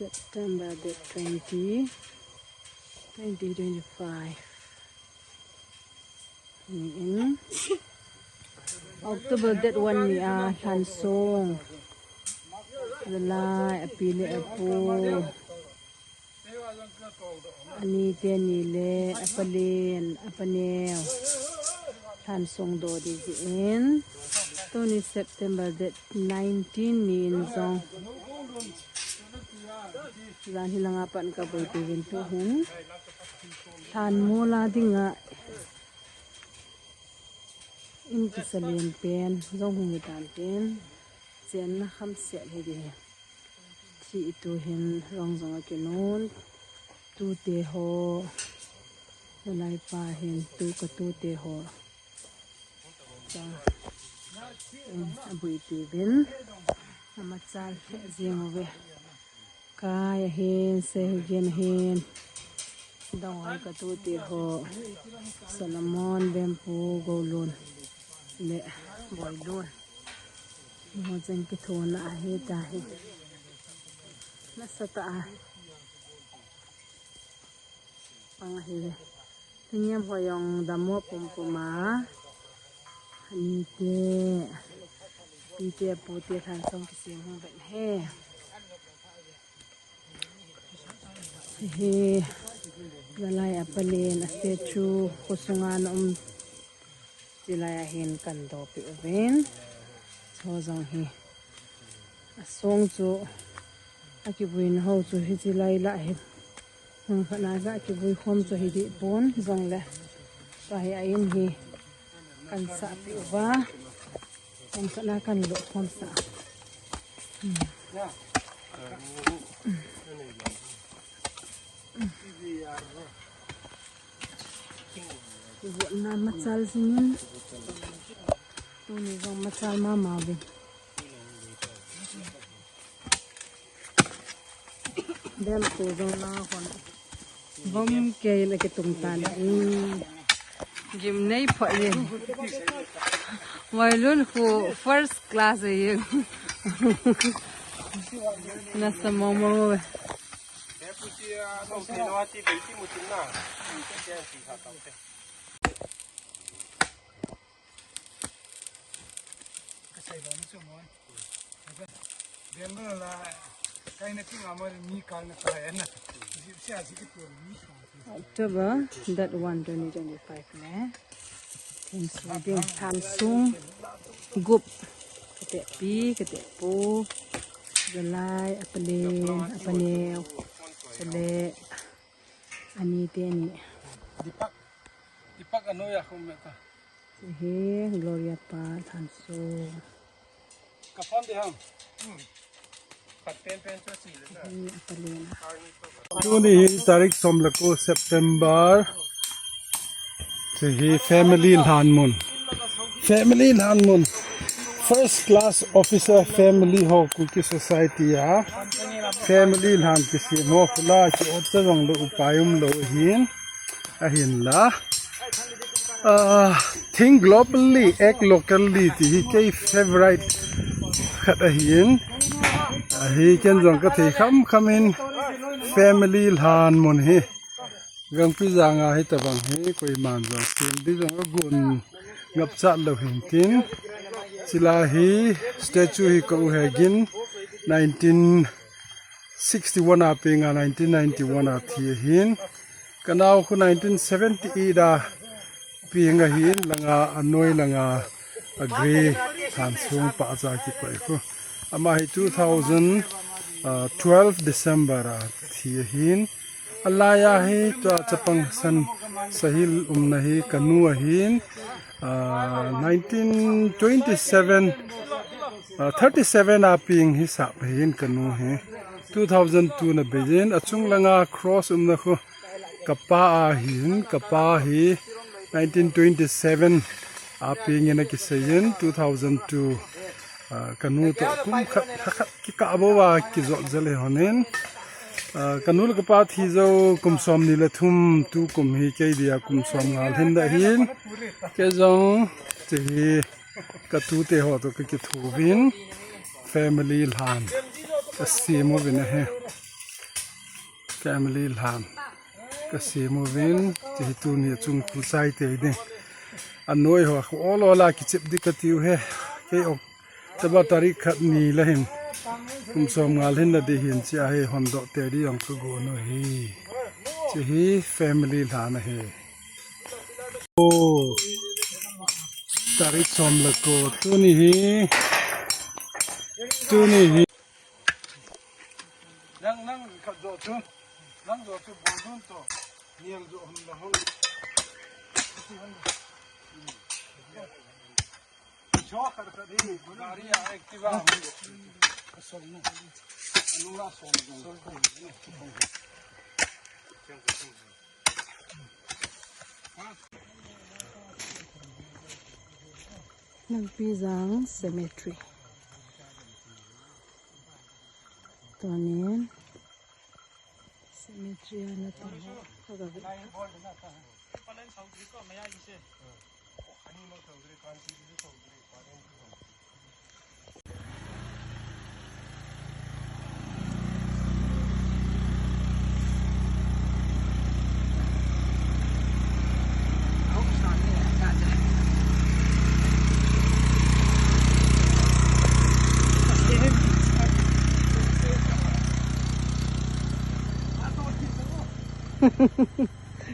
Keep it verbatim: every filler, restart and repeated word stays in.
September date twenty, twenty twenty-five. Ni in October date one ni a lhansong. Lalai, api le apu. Ani teni le, apalen, apaneo. Lhansong do di ji in. Tuni September date nineteen ni in jong. Jan hi langa pan ka boi ti vin tu hin. Lhan mola dinga. In kisa len pen, jong hung hi tan tin. Chenna kham set hi di. Thi itu hin rong jong a kinun. Tute ho. Lalai pa hin tu ka tute ho. Cha. In abui ti vin. Ama chal he jing ve. Kai ahin, Sehugin ahin. Dong hoi ka tute ho. Solomon, Bempu, Golun. Le, Boilun. Mo jeng kithona ahi ta hi. Nasa ta a. Pang ahi le. Tiniam ho jong damo pumpum a. Ani te. Pi te, pu te, lhansong kisem hung ven he. Hi, lalai apalen a statue khosunga na um. Chilai ahin kan dopi uvin. Cho jong hi. Asong chu. Akivui na ho chu hi chilai la hi. Hung khat na ga kivui khom chu hi di pon jong le. Ka hi a in hi. Kan sa pi uva. Kan sa na kan lo khom sa. Hmm. Kivotna machal sinin. Tuni jong machal mama uvin. Dem tu jong na hon. Bom kei na kitung tan. Hmm. Gim nei pho ye. Vailun khu first class ye. Nasa momo. October, that one, twenty twenty-five ne. Thanks for being Thansung. Gup. Kate pi, kate pu. Jalai, apalen, apaneo. Chale. Ani te ani. Deepak. Deepak anoya khum meta. Hi Gloria pa Thansung. Ka phone de ham. Hmm. Pat pen pen cho si le na. Hi apalen. Tuni hi tarik som le ko September. Hiche hi family lhan mun. Family lhan mun. First class officer family ho Kuki society a. Family lhan kisem ho khula ki ot cha jong lo upai um lo hin. Ahinla. Ah, think globally, act locally ti hi kei favorite khat ahin. Ahi ken jong ka thei kham kham in family lhan mun hi. Gangpi janga hi tabang hi koiman jong sem di jong agun ngapchat lo hin tin. Chila hi statue hi ka u Hegin nineteen sixty-one a penga nineteen ninety-one a thi ahin. Ka nao khu nineteen seventy-eight a peng ahin langa anoi langa a grey Thansung pa cha kikoi khu. Ama hi two thousand twelve December a thi ahin. Alai a hi tua chapang san sahil umna hi ka nu ahin, ah, nineteen twenty-seven, ah, thirty-seven a peng hi sap ahin ka nu hi. Two thousand two na bei in achung langa cross umna khu ka pa ahin, ka pa hi nineteen twenty-seven a peng in akisei in two thousand two. Ah, ka nu toh kum khat, khat, khat kikah bou a kijot jel hi honin. Ah, ka nu le ka pa thi jou kum som ni le thum, tu kum hi kei dia kum som nga lhin da hin. Kei jong, hiche hi ka tute ho toh ka kithouvin. Family lhan. Ka sem uvin ahi. Family lhan kasem uvin, hiche hi tuni achung thu chai tei ding. Anoi ho khu ol ol a kichep ding katiu ahi. Kei October tarik khat ni le hin, kum som nga le hin nading hin hiche hi hondoh tei ding jong kagon u ahi. Hiche hi family lhan ahi. O, tarik som le ko, tuni hi, tuni hi. Nang, nang khat jo chu, nang jo chu bol dun to. Niang jo hon la hon. Ati hon. Jo khat khat hi, gari a Activa hon. Sol na. Anu la sol. Sol ko. Nangpijang Cemetery. Tunin cemetery a natong ho kagave.